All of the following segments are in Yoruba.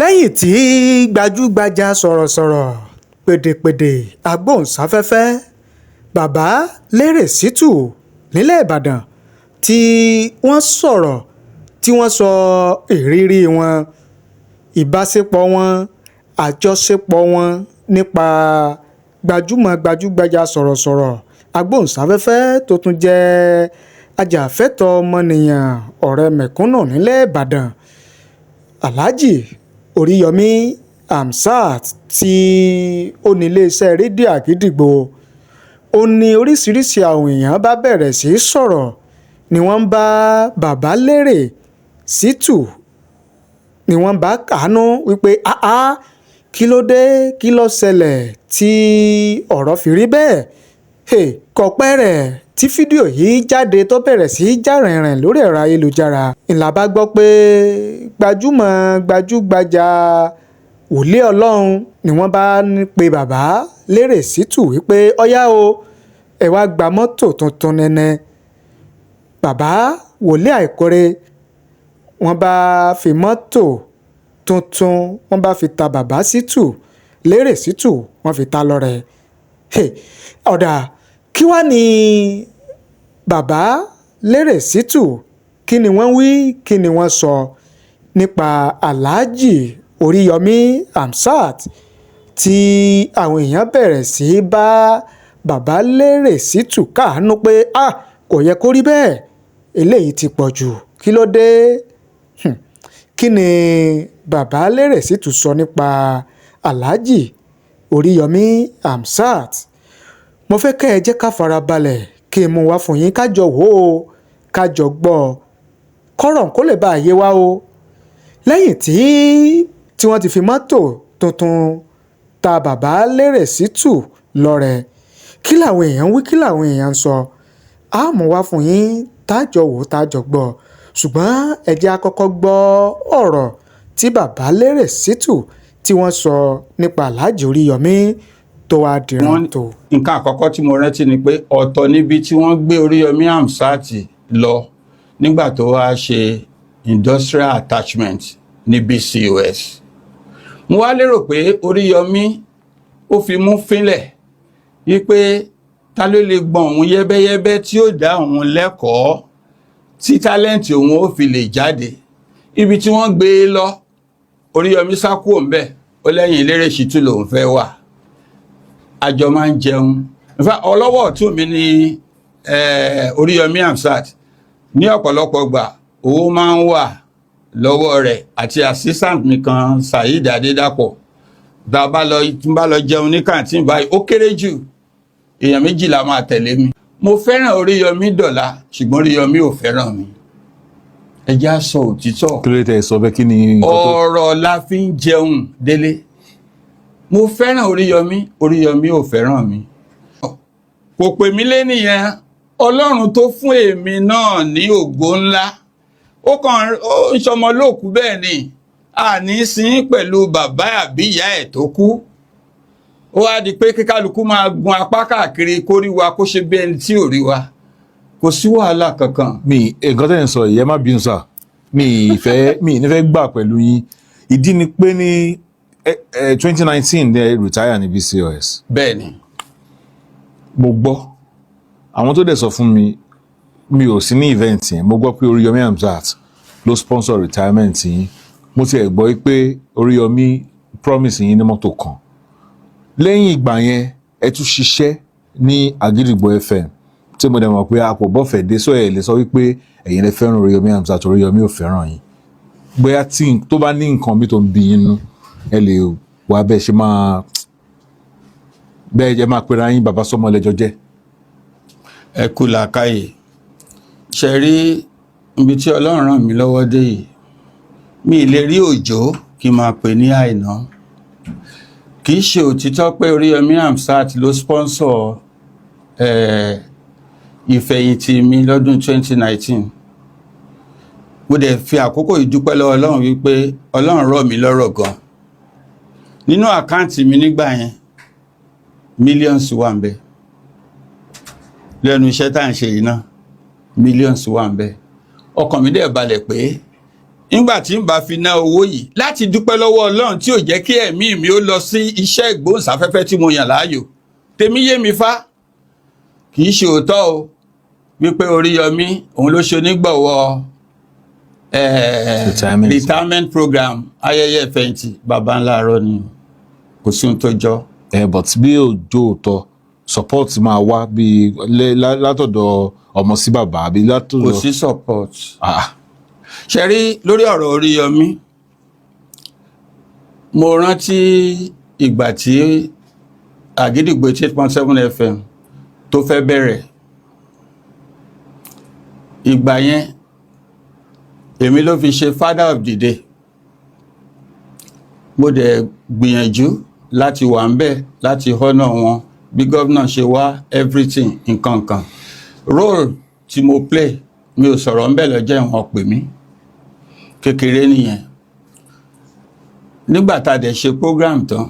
Lẹ́yìn tí gbajúgbajà sọ̀rọ̀sọ̀rọ̀, pèdèpèdè, agbóhùnsáfẹ́fẹ́, Bàbá Lérè Shittu nílẹ̀ Ìbàdàn, tí wọ́n sọ̀rọ̀, tí wọ́n sọ ìrírí wọn, ìbáṣepọ̀ wọn, àjọṣepọ̀ wọn nípa gbajúmọ̀ gbajúgbajà sọ̀rọ̀sọ̀rọ̀ agbóhùnsáfẹ́fẹ́ tó tún jẹ́ ajàfẹ́tọ̀ọ́ ọmọnìyàn, ọ̀rẹ́ mẹ̀kúnnù nílẹ̀ Ìbàdàn, Alhaji Oríyọmí Hamzat, tí ó ní iléeṣẹ́ rédíò Àgídìgbo, ó ní oríṣiríṣi àwọn èèyàn bá bẹ̀rẹ̀ sí í sọ̀rọ̀ ni wọ́n bá Bàbá Lérè Shittu, ni wọ́n bá kàánú wípé áá, kí ló dé, kí ló ṣẹlẹ̀ tí ọ̀rọ̀ fi rí bẹ́ẹ̀? Kò pẹ́ rẹ̀ tí fídíò yìí jáde tó bẹ̀rẹ̀ sí í jà rìnrìn lórí ẹ̀rọ ayélujára, ńlá bá gbọ́ pé gbajúmọ̀ gbajúgbajà wòlíì Ọlọ́run ni wọ́n bá ń pe Bàbá Lérè Shittu wípé ọ̀yá o, ẹ wá gba mọ́tò tuntun nẹ́nẹ́. Bàbá wòlíì àìkórè, wọ́n bá fi mọ́tò tuntun, wọ́n bá fi ta Bàbá Shittu, Lérè Shittu, wọ́n fi ta lọ́rẹ. Ọ̀dà kí wàá ní Bàbá Lérè Shittu, kí ni wọ́n wí, kí ni wọ́n sọ nípa Alhaji Oríyọmí Hamzat tí àwọn èèyàn bẹ̀rẹ̀ sí í bá Bàbá Lérè Shittu káàánú pé ah, kò yẹ kó rí bẹ́ẹ̀, eléyìí ti pọ̀ jù, kí ló dé? Kí ni Bàbá Lérè Shittu sọ nípa Alhaji Oríyọmí Hamzat? Mo fẹ́ kẹ́ ẹ jẹ́ ká farabalẹ̀ kí n mú wá fún yín, ká jọ wò ó, ká jọ gbọ́ ọ, kọ́rọ̀ kó lè bá a yé wa o. Lẹ́yìn tí wọ́n ti fi mọ́tò tuntun ta Bàbá Lérè Shittu lọ́rẹ, kí làwọn èèyàn ń wí, kí làwọn èèyàn ń sọ? Á mú wá fún yín, tájọ wò, tájọ gbọ́, ṣùgbọ́n ẹ jẹ́ á kọ́kọ́ gbọ́ ọ̀rọ̀ tí Bàbá Lérè Shittu tí wọ́n sọ nípa Alhaji Oríyọmí tó wá dìran tó. Nǹkan àkọ́kọ́ tí mo rántí ni pé ọ̀tọ̀ níbi tí wọ́n gbé Oríyọmí Hamzat lọ nígbà tó wá ṣe industrial attachment ní BCOS. Mo wá lérò pé Oríyọmí ó fi mú fínlẹ̀ wípé ta ló lè gbọ́n òun yẹ́bẹ́yẹ́bẹ́ tí ó dá òun lẹ́kọ̀ọ́ tí talent òun ó fi lè jáde. Ibi tí wọ́n gbé e lọ, Oríyọmí sá kúrò ńbẹ̀, ó lẹ́yìn Lérè Shittu lòun fẹ́ wà. Àjọ máa ń jẹun. In fact, ọlọ́wọ́ ọ̀tún mi ní Oríyọmí Hamzat. Ní ọ̀pọ̀lọpọ̀ gbà, owó máa ń wà lọ́wọ́ rẹ̀ àti assistant mi kan, Saheed Adédàpọ̀. Tá a bá lọ, tí n bá lọ jẹun ní canteen báyìí, ó kéré jù, èèyàn méjìlá máa tẹ̀lé mi. Mo fẹ́ràn Oríyọmí dọ̀la, ṣùgbọ́n Oríyọmí ò fẹ́ràn mi. Ẹ já sọ òtítọ́. Kí ló dé tẹ́ ẹ sọ bẹ́ẹ̀? Kí ni nǹkan tó? Ọ̀rọ̀ la fi ń jẹun délé. Mo fẹ́ràn Oríyọmí, Oríyọmí ò fẹ́ràn mi. Kò pè mí lé nìyẹn. Ọlọ́run tó fún èmi náà ní ògo ńlá, ó kàn ó ń sọmọ lóòkú bẹ́ẹ̀ ni, àní sin pẹ̀lú bàbá àbí ìyá ẹ̀ tó kú. Ó wá di pé kíkálukú máa gun apá káàkiri, kó rí wa, kó ṣe bí ẹni tí ò rí wa. Kò sí wàhálà kankan. Mi nǹkan tẹ́ ń sọ yìí, ẹ má bínú sà, mi ìfẹ́ mi ní fẹ́ gbà pẹ̀lú yín. Ìdí ni pé ní 2019 ní ẹ retire ní BCOS. Bẹ́ẹ̀ ni. Mo gbọ́, àwọn tó dẹ̀ sọ fún mi, mi ò sí ní event yẹn, mo gbọ́ pé Oríyọmí Hamzat ló sponsor retirement yín. Mo ti ẹ̀ gbọ́ pé Oríyọmí promise yín ní mọ́tò kan. Lẹ́yìn ìgbà yẹn, ẹ tún ṣiṣẹ́ ní Àgídìgbò FM, tí mo dẹ̀ mọ̀ pé a kò bọ́fẹ̀ dé sọ. Ẹ̀ lè sọ wípé ẹ̀yin lè fẹ́ràn Oríyọmí Hamzat, Oríyọmí ò fẹ́ràn yín. Bóyá tí tó bá ní nǹkan mi tó ń bí yín nú, ẹ lè wá bẹ́ẹ̀ ṣe máa bẹ́ẹ̀, ẹ máa pera yín bàbá sọmọ lẹ́jọ́ jẹ́. Ẹ kú làákàyè. Ṣe rí ibi tí Ọlọ́run ràn mí lọ́wọ́ dé yìí, mi ì lè rí Òjò kí n máa pè ní Àìná. Kì í ṣe òtítọ́ pé Oríyọmí Hamzat ló sponsor ìfẹ̀yìntì mi lọ́dún 2019. Mo dẹ̀ fi àkókò yìí dúpẹ́ lọ́wọ́ Ọlọ́run wípé Ọlọ́run rọ̀ mí lọ́rọ̀ gan. Nínú account mi nígbà yẹn, millions wà ń bẹ. Lẹ́nu iṣẹ́ tá à ń ṣe yìí náà, millions wà ń bẹ. Ọkàn mi dẹ̀ balẹ̀ pé Nígbà tí n bá fi ná owó yìí láti dúpẹ́ lọ́wọ́ Ọlọ́run tí ò jẹ́ kí ẹ̀mí mi ó lọ sí iṣẹ́ ìgbóhùnsáfẹ́fẹ́ tí mo yàn láàyò, tèmi yé mi fá. Kì í ṣe òótọ́ o wípé Oríyọmí òun ló ṣe onígbọ̀wọ́ Retirement. Retirement program, ayẹyẹ ìfẹ̀yìntì. Baba ńlá arọ ni, kò sí ohun tó jọ. Ẹ but bí òjò òótọ́, support máa wá bí látọ̀dọ̀ ọmọ sí bàbá àbí látọ̀dọ̀. Kò sí support. Ah. Ṣe rí, lórí ọ̀rọ̀ Oríyọmí, mo rántí ìgbà tí Àgídìgbò 8.7 FM tó fẹ́ bẹ̀rẹ̀. Ìgbà yẹn, èmi ló fi ṣe father of the day. Mo dẹ̀ gbìyànjú láti wà ń bẹ̀ láti honour wọn, bí gómìnà ṣe wá, everything, nǹkan kan. Role tí mo play, mi ò sọ̀rọ̀ ń bẹ̀ lọ́jọ́ ìwọ̀n pè mí kékeré nìyẹn. Nígbà tá a dẹ̀ ṣe program tán,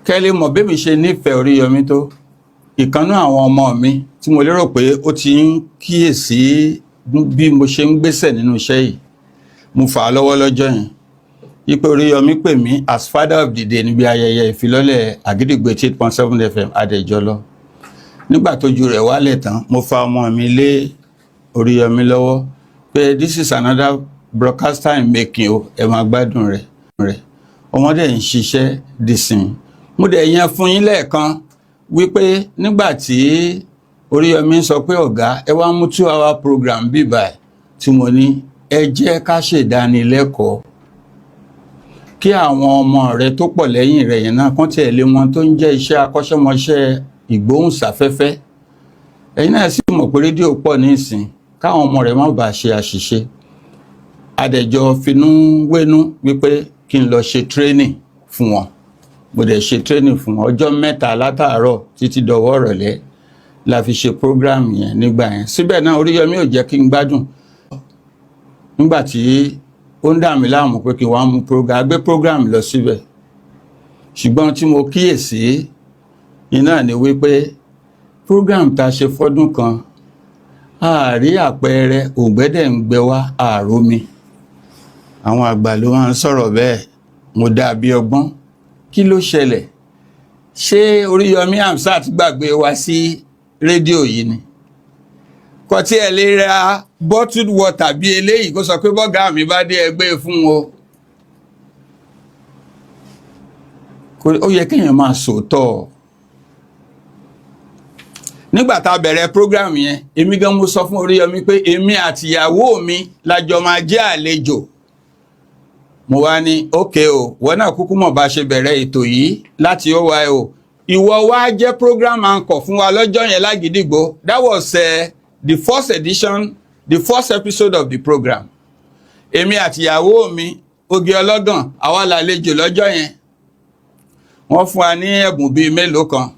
kẹ́lẹ́ mọ̀ bí mi ṣe nífẹ̀ẹ́ Oríyọmí tó, ìkànnú àwọn ọmọ mi tí mo lérò pé ó ti ń kíyèsí bí mo ṣe ń gbésẹ̀ nínú iṣẹ́ yìí, mo fà á lọ́wọ́ lọ́jọ́ yẹn ipò. Oríyọmí pè mí as father of the day níbi ayẹyẹ ìfilọ́lẹ̀ Àgídìgbò 8.7 FM. Adẹ̀jọ́ lọ. Nígbà tójú rẹ̀ wálẹ̀ tán, mo fa ọmọ mi lé Oríyọmí lọ́wọ́ pé this is another broadcaster in making o, ẹ máa gbádùn rẹ̀. Ọmọdé ń ṣiṣẹ́ dìsìn. Mo dẹ̀ yẹn fún yín lẹ́ẹ̀kan wípé nígbà tí Oríyọmí sọ pé ọ̀gá, ẹ wá mú 2 hour program bíbà ẹ̀, tí mo ní ẹ jẹ́ ká ṣèdánilẹ́kọ̀ọ́ kí àwọn ọmọ rẹ tó pọ̀ lẹ́yìn rẹ̀ yẹn náà kán tiẹ̀ lé wọn tó ń jẹ́ iṣẹ́ akọ́ṣẹ́mọṣẹ́ ìgbóhùnsáfẹ́fẹ́. Ẹ̀yin náà sì mọ̀ pé rédíò pọ̀ ní ìsìn, káwọn ọmọ rẹ̀ má bàa ṣe àṣìṣe. Adẹ̀jọ finú wénú wípé kí n lọ ṣe training fún wọn. Mo dẹ̀ ṣe training fún wọn ọjọ́ 3 látàárọ̀ títí dọwọ́ ìrọ̀lẹ́ la fi ṣe program yẹn nígbà yẹn. Síbẹ̀ náà, Oríyọmí ò jẹ́ kí n gbádùn. Nígbà tí ó ń dà mí láàmú pé kí n wá mú program, gbé program lọ síbẹ̀, ṣùgbọ́n tí mo kíyèsí iná ni wípé program tá a ṣe fọ́dún kan, àárí àpẹẹrẹ ògbẹ́dẹ̀ ń gbẹ wá àrómi. Àwọn àgbà ló máa ń sọ̀rọ̀ bẹ́ẹ̀. Mo dà bí ọgbọ́n, kí ló ṣẹlẹ̀? Ṣé Oríyọmí Hamzat gbàgbé wa sí rédíò yìí ni? Kò tí ẹ lè ra bottled water bí eléyìí kó sọ pé bọ́gà mi bá dé, ẹgbẹ́ fún o. Ó yẹ kéèyàn máa sòótọ́. Nígbà tá a bẹ̀rẹ̀ program yẹn, èmi gan mo sọ fún Oríyọmí pé èmi àtìyàwó mi lájọ máa jẹ́ àlejò. Mo wá ní ókè o, wọ́n náà kúkú mọ̀ bá ṣe bẹ̀rẹ̀ ètò yìí láti OYO, ìwọ wá jẹ́ program anchor fún wa lọ́jọ́ yẹn lágídígbò. That was the first edition, the first episode of the program. Èmi àtìyàwó mi, Oge Ọlọ́gàn, àwa làlejò lọ́jọ́ yẹn. Wọ́n fún wa ní ẹ̀bùn bíi mélòó kan,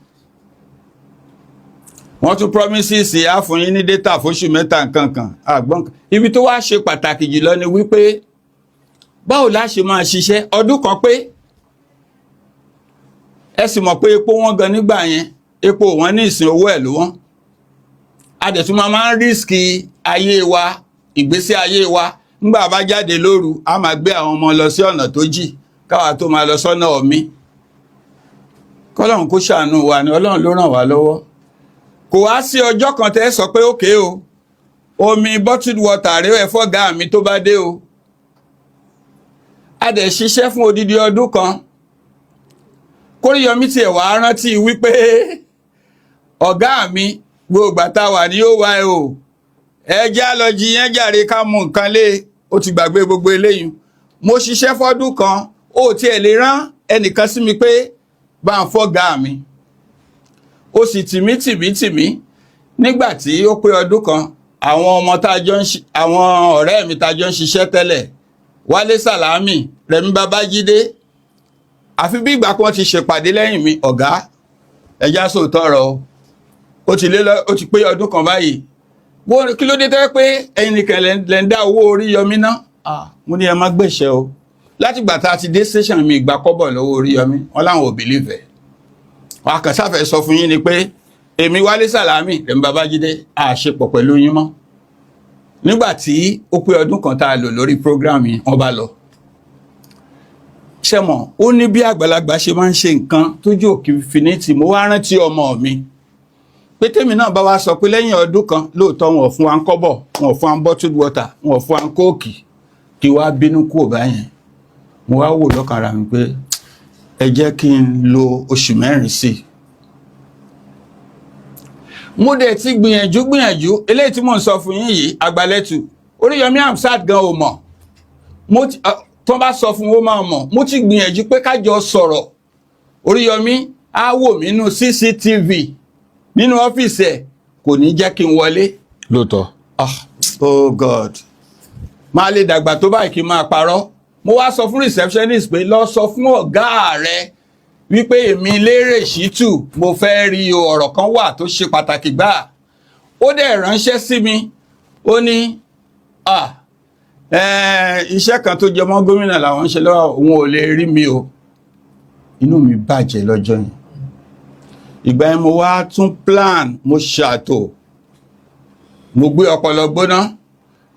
wọ́n tún promises á fún yín ní data fóṣù 3, nǹkan kan àgbọ̀n kan. Ibi tó wá ṣe pàtàkì jùlọ ni wípé báwo la ṣe máa ṣiṣẹ́ ọdún kan pé ẹ sì mọ̀ pé epo wọn gan nígbà yẹn, epo wọn ní ìsìn, owó ẹ̀ ló wọ́n. A dẹ̀ tún máa ń risk ayé wa, ìgbésí ayé wa. Nígbà bá jáde lóru, a máa gbé àwọn ọmọ lọ sí ọ̀nà tó jì káwa tó máa lọ sọ́nà ọ̀mí. Kọ́lọ́run kó ṣàánú wa ni. Ọlọ́run ló ràn wá lọ́wọ́. Kò wá sí ọjọ́ kan tẹ́ sọ pé ókè o, omi bottled water rẹ ẹ fọ́gá mi tó bá dé o. A dẹ̀ ṣiṣẹ́ fún odidi ọdún kan. Kóríyọmí tiẹ̀ wá rántí wípé ọ̀gá mi, gbogbo àtà wà ní ó wá o, ẹ jẹ́ á lọ jí yẹn jàre ká mú nǹkan lé. Ó ti gbàgbé gbogbo eléyìí. Mo ṣiṣẹ́ fọ́dún kan, ó tiẹ̀ lè rán ẹnìkan sí mi pé bá ń fọ́gá mi. Ó sì tì mí tì mí tì mí. Nígbà tí ó pé ọdún kan, àwọn ọmọ tá a jọ ń ṣi, àwọn ọ̀rẹ́ mi tá a jọ ń ṣiṣẹ́ tẹ́lẹ̀, Wálé Sàlámì, Rẹ̀mí Babájídé, àfi bí ìgbà kan ti ṣèpàdé lẹ́yìn mi: "Ọ̀gá, ẹja sòótọ́ ọ̀rọ̀ o, ó ti lé lọ, ó ti pé ọdún kan báyìí. Wọ́n kí ló dé tẹ́ pé ẹ̀yin nìkan lẹ́ ń dá owó Oríyọmí ná?" Ah, mo ní ẹ má gbèsè o. Látìgbà tá a ti dé station, mi ìgbà kọ́bọ̀ lọ́wọ́ Oríyọmí. Wọn láwọn ò believe ẹ̀. Wọn a kàn sáfẹ́ sọ fún yín ni pé èmi, Wálé Sàlámì, Rẹ̀mí Babájídé, àṣepọ̀ pẹ̀lú yín mọ́. Nígbà tí ó pé ọdún kan tá a lò lórí program yìí, wọ́n bá lọ. Ṣé mọ̀, ó ní bí àgbàlagbà ṣe máa ń ṣe nǹkan tójú òkè finiti. Mo wá rántí ọmọ mi pé tèmi náà bá wa sọ pé lẹ́yìn ọdún kan, lóòótọ́ wọn ò fún wa ń kọ́bọ̀, wọn ò fún wa ń bottled water, wọn ò fún wa ń Coke, kí wàá bínú kúrò báyẹn. Mo wá wò lọ́kàn ara mi pé ẹ jẹ́ kí n lo oṣù 4 sí i. Mo dẹ̀ ti gbìyànjú gbìyànjú. Eléyìí tí mò ń sọ fún yín yìí, àgbàlẹ́tù Oríyọmí Hamzat gan ò mọ̀. Mo ti tó bá sọ fún, ó máa mọ̀. Mo ti gbìyànjú pé ká jọ sọ̀rọ̀. Oríyọmí á wò mí nínú CCTV nínú ọ́fíìsì ẹ̀, kò ní jẹ́ kí n wọlé. Lóòótọ́. Ah, oh God, máa lè dàgbà tó báyìí kí n máa parọ́. Mo wá sọ fún receptionist pé lọ sọ fún ọ̀gá rẹ wípé èmi Lérè Ṣítù, mo fẹ́ rí o, ọ̀rọ̀ kan wà tó ṣe pàtàkì gbáà. Ó dẹ̀ ránṣẹ́ sí mi, ó ní ah, iṣẹ́ kan tó jẹ mọ́ gómìnà làwọn ń ṣe lọ́wọ́, òun ò lè rí mi o. Inú mi bàjẹ́ lọ́jọ́ yẹn. Ìgbà yẹn mo wá tún plan, mo ṣàtò, mo gbé ọpọlọ gbóná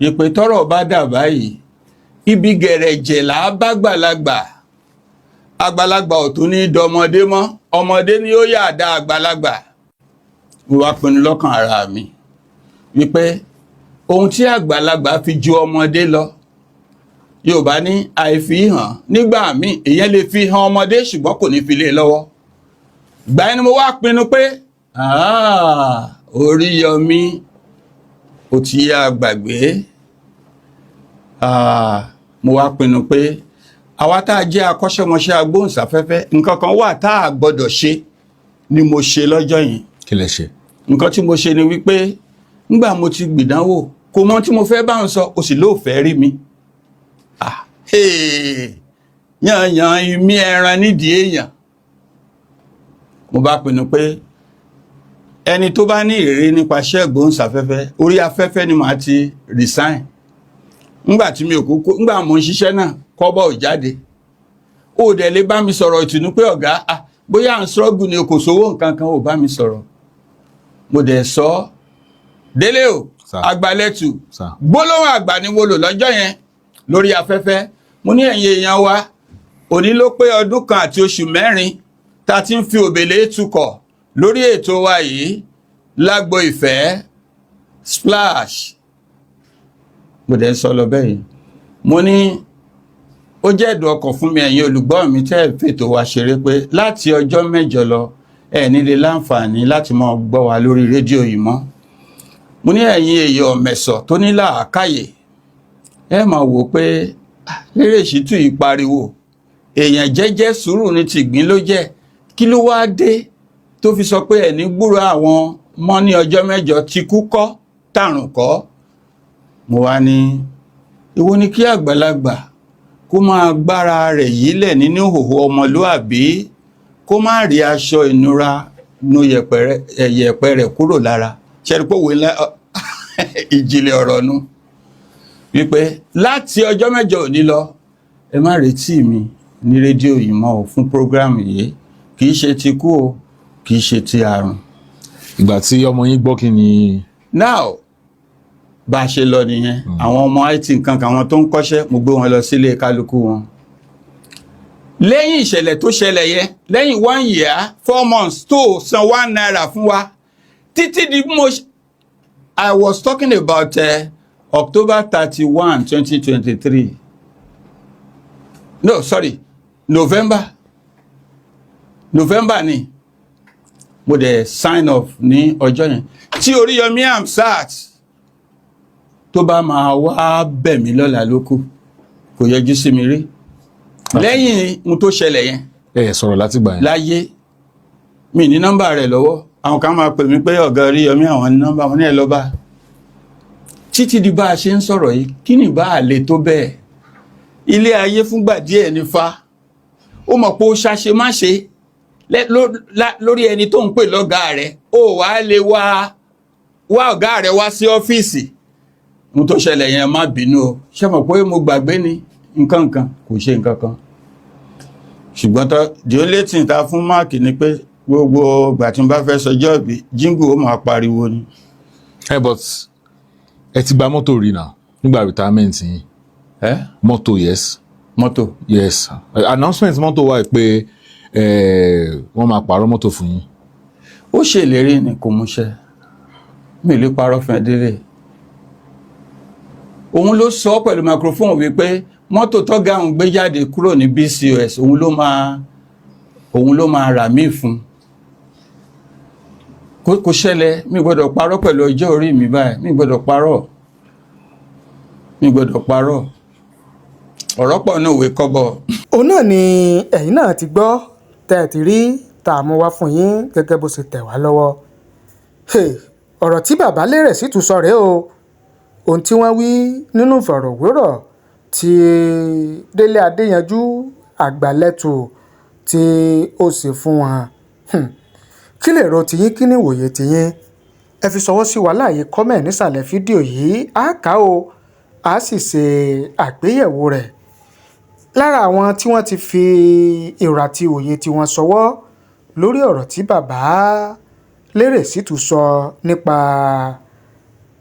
ìpè. Tọ́rọ̀ bá dà báyìí, ibi gẹ̀rẹ̀jẹ̀ là á bá gbàlagbà. Àgbàlagbà ò tún ní dọmọdé mọ́, ọmọdé ni ó yà dá àgbàlagbà. Mo wá pinnu lọ́kàn ara mi wípé ohun tí àgbàlagbà fi ju ọmọdé lọ, Yorùbá ní àìfi hàn. Nígbà míì èèyàn lè fi hàn ọmọdé, ṣùgbọ́n kò ní fi lé e lọ́wọ́. Gbà yẹn ni mo wá pinnu pé, "Ah, Oríyọmí, ó ti yá gbàgbé." Ah, mo wá pinnu pé àwa tá a jẹ́ akọ́ṣẹ́mọṣẹ́ agbóhùnsáfẹ́fẹ́, nǹkan kan wà tá a gbọ́dọ̀ ṣe ni mo ṣe lọ́jọ́ yẹn. Kí lẹ ṣe? Nǹkan tí mo ṣe ni wípé ńgbà mo ti gbìdánwò, kò mọ tí mo fẹ́ bá ń sọ, o sì lóòfẹ́ rí mi. Ah, hey, yànyàn ìmí ẹran nídìí èèyàn. Mo bá pinnu pé ẹni tó bá ní ìrírí nípa iṣẹ́ ìgbóhùnsáfẹ́fẹ́, orí afẹ́fẹ́ ni màá ti resign. Ńgbà tí mi ò kúkú, ńgbà mo ń ṣiṣẹ́ náà, kọ́bọ̀ ò jáde, ó dẹ̀ lè bá mi sọ̀rọ̀ ìtùnú pé ọ̀gá, ah, bóyá à ń struggle ni, kò sówó nǹkan kan, ò bá mi sọ̀rọ̀. Mo dẹ̀ sọ ọ́ délé o. Sir. Àgbàlẹ̀tù. Sir. Gbólóhùn àgbà ni mo lò lọ́jọ́ yẹn lórí afẹ́fẹ́. Mo ní, ẹ̀yin èèyàn wa, òní ló pé ọdún kan àti oṣù 4 tá a ti ń fi òbèlè tukọ̀ lórí ètò wa yìí, Lágbo Ìfẹ́ Splash. Mo dẹ̀ ń sọ lọ bẹ́ẹ̀ yìí, mo ní ó jẹ́ ẹ̀dùn ọkàn fún mi, ẹ̀yin olùgbọ́ mi tẹ́ ẹ̀ fètò wa ṣeré, pé láti ọjọ́ 8 lọ, ẹ̀ nílé láǹfààní láti máa gbọ́ wa lórí rédíò yìí mọ́. Mo ní ẹ̀yin èèyàn mẹ̀sọ̀ tó ní làákàyè, ẹ máa wò pé, "Ah, Lérè Ṣítù yìí pariwo, èèyàn jẹ́jẹ́ sùúrù ní tìgbín ló jẹ́. Kí ló wáá dé tó fi sọ pé ẹ̀ ní gbúrò àwọn mọ́ ní ọjọ́ 8? Tí kú kọ́, tàrùn kọ́." Mo wá ní ìwọ ni kí àgbàlagbà kó máa gbára rẹ̀ yílẹ̀ nínú ìhòòhò ọmọlúàbí, kó má rí aṣọ ìnura nu yẹ̀pẹ̀ rẹ̀ kúrò lára. Ṣẹ́ni pé òwe ńlá, ìjìnlẹ̀ ọ̀rọ̀ nu wípé láti ọjọ́ 8 òní lọ, ẹ má retí mi ní rédíò yìí mọ́ o fún program yìí. Kì í ṣe ti kú o, kì í ṣe ti àrùn. Ìgbà tí ọmọ yín gbọ́, kí ni? Now, bá a ṣe lọ nìyẹn. Àwọn ọmọ IT nǹkan kan, àwọn tó ń kọ́ṣẹ́, mo gbé wọn lọ sílé kálukú wọn. Lẹ́yìn ìṣẹ̀lẹ̀ tó ṣẹlẹ̀ yẹn, lẹ́yìn 1 year 4 months tó san ₦1 fún wa títí di bí mo I was talking about October 31, 2023, no, sorry, November ni mo dẹ̀ sign off ní ọjọ́ yẹn. Tí Oríyọmí Hamzat tó bá máa wá bẹ̀ mí lọ́la ló kù, kò yọjú sí mi rí lẹ́yìn ohun tó ṣẹlẹ̀ yẹn. Ẹ sọ̀rọ̀ láti gbà yẹn? Láyé mi ní nọ́mbà rẹ̀ lọ́wọ́. Àwọn kan máa pè mí pé ọ̀gá Oríyọmí, àwọn ní nọ́mbà wọn ní ẹ̀ lọ́ba. Títí di bá a ṣe ń sọ̀rọ̀ yìí, kí ni bá a lè tó bẹ́ẹ̀? Ilé ayé fúngbà díẹ̀ ní fa. Ó mọ̀ pé ó ṣàṣe má ṣe lórí ẹni tó ń pè lọ́gàá rẹ̀, ó wàá lè wá wá ọ̀gá rẹ̀ wá sí ọ́fíìsì. Ohun tó ṣẹlẹ̀ yẹn, má bínú o, ṣé mọ̀ pé mo gbàgbé ni nǹkan kan, kò ṣe nǹkan kan. Ṣùgbọ́n tó the only thing ta fún Mark ni pé gbogbo ìgbà tí n bá fẹ́ sọjọ́ ìbí, jingle ó máa pariwo ni. Ẹ but Ẹ ti gba mọ́tò rí náà nígbà retirement yín? Ẹ? Mọ́tò, yes. Mọ́tò? Yes, announcement mọ́tò wà pé wọ́n máa pààrọ̀ mọ́tò fún yín. Ó ṣèlérí ni, kò múṣẹ. Mi ò lè parọ́ fún ẹ, délé. Òun ló sọ pẹ̀lú microphone wípé mọ́tò tọ́gá òun gbé jáde kúrò ní BCOS, òun ló máa rà mí fún. Kò ṣẹlẹ̀. Mi gbọ́dọ̀ parọ́ pẹ̀lú ọjọ́ orí mi báyìí. Mi gbọ́dọ̀ parọ́, mi gbọ́dọ̀ parọ́. Ọ̀rọ̀ pọ̀ ní òwe kọ́bọ̀. Òun náà ni ẹ̀yin náà ti gbọ́, tẹ́ ẹ ti rí tá a mú wá fún yín gẹ́gẹ́ bó ṣe tẹ̀ wá lọ́wọ́. Hey, ọ̀rọ̀ tí bàbá Lérè Shittu sọ rèé o. Ohun tí wọ́n wí nínú ìfọ̀rọ̀wérọ̀ tí Délé Adéyanjú Àgbàlẹ́tù tí ó ṣe fún wọn. Kí lèrò tiyín? Kí ni ìwòye tiyín? Ẹ fi ṣọwọ́ sí wa láàyè comment nísàlẹ̀ fídíò yìí. Á kà ó, á sì ṣe àgbéyẹ̀wò rẹ̀. Lára àwọn tí wọ́n ti fi èrò àti òye tí wọ́n ṣọwọ́ lórí ọ̀rọ̀ tí bàbá Lérè Shittu sọ nípa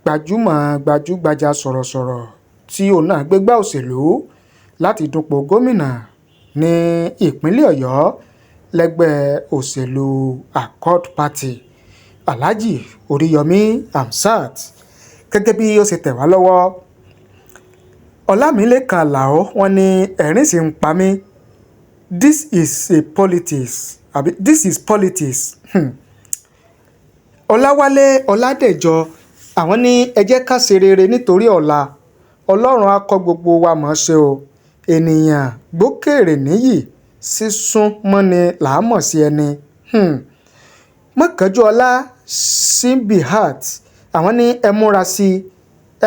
gbajúmọ̀ gbajúgbajà sọ̀rọ̀sọ̀rọ̀ tí òun náà gbégbá òṣèlú láti dupò gómìnà ní ìpínlẹ̀ Ọ̀yọ́ lẹ́gbẹ́ òṣèlú Accord Party, Alhaji Oríyọmí Hamzat, gẹ́gẹ́ bí ó ṣe tẹ̀ wá lọ́wọ́, Ọlámilẹ́kan Àlàó, wọ́n ní ẹ̀rín sì ń pa mí. This is a politics àbí this is politics. Ọláwálé Ọládẹ̀jọ, àwọn ní ẹ jẹ́ ká ṣe rere nítorí ọ̀la. Ọlọ́run á kọ́ gbogbo wa mọ̀ ṣe o. Ènìyàn gbókèrè níyì, sísún mọ́ni làámọ̀ sí ẹni. Mọ́kànjúọlá Simbiat, àwọn ní ẹ múra sí i,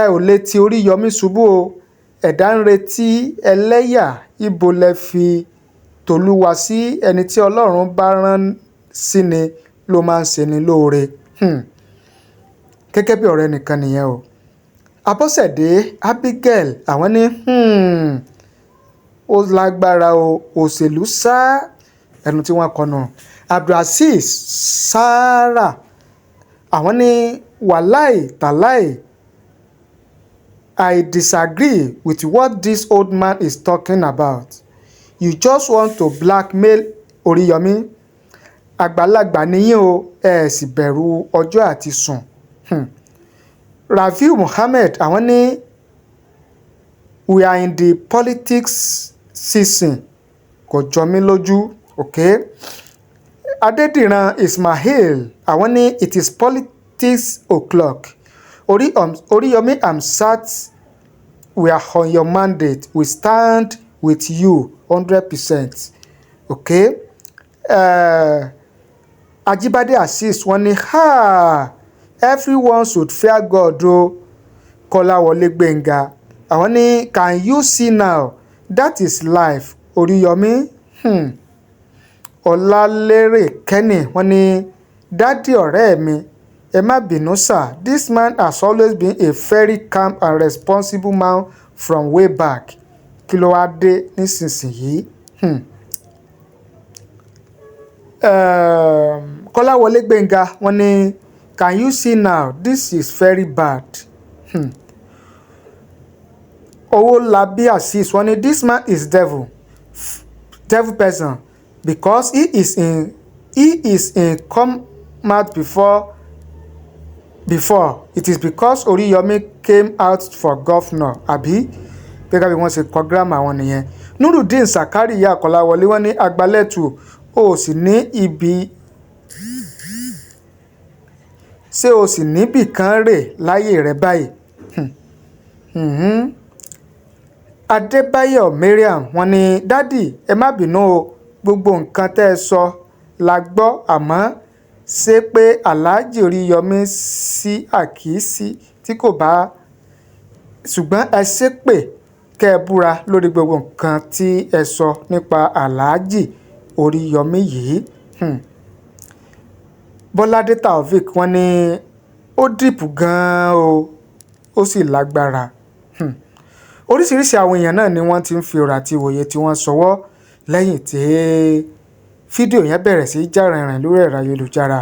ẹ ò lè ti Oríyọmí ṣubú o. Ẹ̀dá ń retí ẹlẹ́yà, ibo lẹ fi tòlúwa sí? Ẹni tí Ọlọ́run bá rán sí ni ló máa ń ṣe ni lóore. Gẹ́gẹ́ bí ọ̀rẹ́ nìkan nìyẹn o. Abọ́sẹ̀dé Abigail, àwọn ní ó lágbára o, òṣèlú sá ẹnu tí wọ́n kọnu. Abdulrazeez Sarah, àwọn ní wàláì tàláì, I disagree with what this old man is talking about. You just want to blackmail Oriyomi. Àgbàlagbà nìyí o, ẹ sì bẹ̀rù ọjọ́ àti sùn. Rafiu Muhammed, àwọn ní we are in the politics season, kò jọ mí lójú. Okay. Adédìran Ismail, àwọn ní it is politics o'clock. Oríyọmí Hamzat, we are on your mandate, we stand with you 100%. Okay. Ajibade Azeez, wọ́n ní ha, everyone should fear God o. Kọ́láwọlé Gbénga, àwọn ní can you see now, that is life, Oríyọmí. Ọlálérè Kenny, wọ́n ní daddy ọ̀rẹ́ mi, ẹ má bínú sir, this man has always been a very calm and responsible man from way back. Kí ló wáá dé nísinsìnyí? Kọ́láwọlé Gbénga, wọ́n ní can you see now, this is very bad. Owólabí Azeez, wọ́n ní this man is devil, devil person, because he is in come out before. It is because Oriyomi came out for governor, àbí? Gẹ́gẹ́ bí wọ́n ṣe kọ grammar wọn nìyẹn. Nurudeen Zakariya Kọ́láwọlé, wọ́n ní Àgbálẹ̀tù ó sì ní ibi, ṣé o sì níbì kan rè láyé rẹ báyìí? Adébáyọ̀ Mariam, wọ́n ní daddy, ẹ má bínú o, gbogbo nǹkan tẹ́ ẹ sọ la gbọ́, àmọ́ ṣé pé Alhaji Oríyọmí sí àkíyèsí tí kò bá, ṣùgbọ́n ẹ ṣépè kẹ́ ẹ búra lórí gbogbo nǹkan tí ẹ sọ nípa Alhaji Oríyọmí yìí. Bọ́ládé Taofeek, wọ́n ní ó deep gan-an o, ó sì lágbára. Oríṣiríṣiì àwọn èèyàn náà ni wọ́n ti ń fi ọ̀rọ̀ àti ìwòye tí wọ́n ṣọwọ́ lẹ́yìn tí fídíò yẹn bẹ̀rẹ̀ sí í jà rìnrìn lórí ẹ̀rọ ayélujára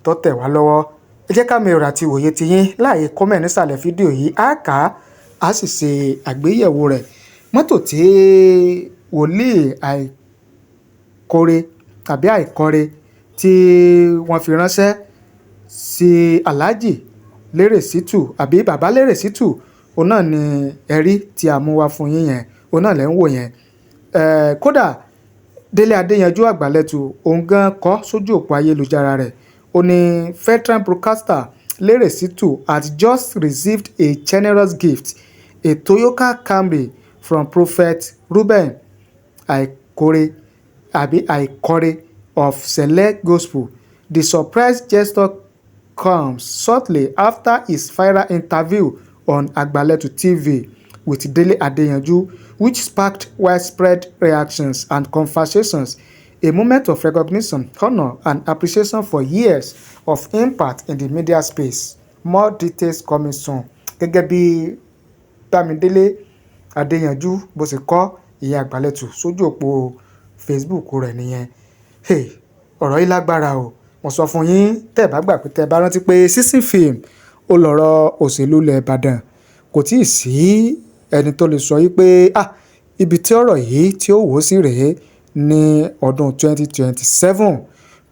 tó tẹ̀ wá lọ́wọ́. Ẹ jẹ́ ká mi ọ̀rọ̀ àti ìwòye ti yín láàyè comment nísàlẹ̀ fídíò yìí. Á kà á, á sì ṣe àgbéyẹ̀wò rẹ̀. Mọ́tò tí wòlíì Àìkóre tàbí Àìkọ́re tí wọ́n fi ránṣẹ́ sí Alhaji Lérè Shittu àbí Bàbá Lérè Shittu, òun náà ni ẹ̀rí tí a mú wá fún yín yẹn, òun náà lẹ́ ń wò yẹn. Kódà Délé Adéyanjú Àgbàlẹ̀tù òun gan kọ sójú òpó ayélujára rẹ̀. Ó ní, "Veteran broadcaster Lérè Shittu had just received a generous gift, a Toyota Camry, from Prophet Reuben Aikore àbí Aikore of Cele Gospel. The surprise gesture comes shortly after his viral interview on Agbaletu TV with Dele Adeyanju, which sparked widespread reactions and conversations. A moment of recognition, honor, and appreciation for years of impact in the media space. More details coming soon." Gẹ́gẹ́ bí Bámidélé Adéyanjú bó ṣe kọ, ìyẹn Àgbàlẹ̀tù, sójú òpó Facebook rẹ̀ nìyẹn. Hey, ọ̀rọ̀ yìí lágbára o. Mo sọ fún yín, tẹ́ ẹ bá gbà pé, tẹ́ ẹ bá rántí pé season film ó lọ̀rọ̀ òṣèlú ilẹ̀ Ìbàdàn, kò tíì sí ẹni tó lè sọ yí pé, ah, ibi tí ọ̀rọ̀ yìí tí ó wò sí rèé ní ọdún 2027.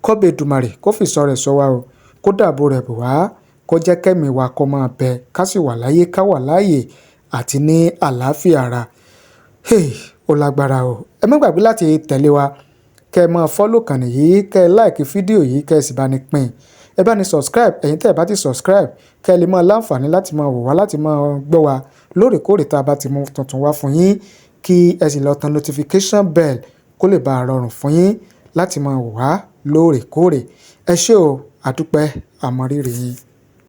Kọ́bẹ̀ Èdùmàrè kó fìṣọ́ rẹ̀ ṣọ́ wa o, kó dààbò rẹ̀ bò wá, kó jẹ́ kẹ́mi wa kó máa bẹ, ká sì wà láyé, ká wà láàyè àti ní àlàáfíà ara. Hey, ó lágbára o. Ẹ má gbàgbé láti tẹ̀lé wa, kẹ́ ẹ máa follow kànnì yìí, kẹ́ ẹ like fídíò yìí, kẹ́ ẹ sì bá ní pín. Ẹ bá ní subscribe, ẹ̀yin tẹ́ ẹ bá ti subscribe, kẹ́ ẹ lè máa láǹfààní láti máa wò wá, láti máa gbọ́ wa lóòrèkóòrè tá a bá ti mú tuntun wá fún yín, kí ẹ sì lọ tan notification bell kó lè bá a rọrùn fún yín láti máa wò wá lóòrèkóòrè. Ẹ ṣé o, àdúpẹ́, àmọ̀rírì yín.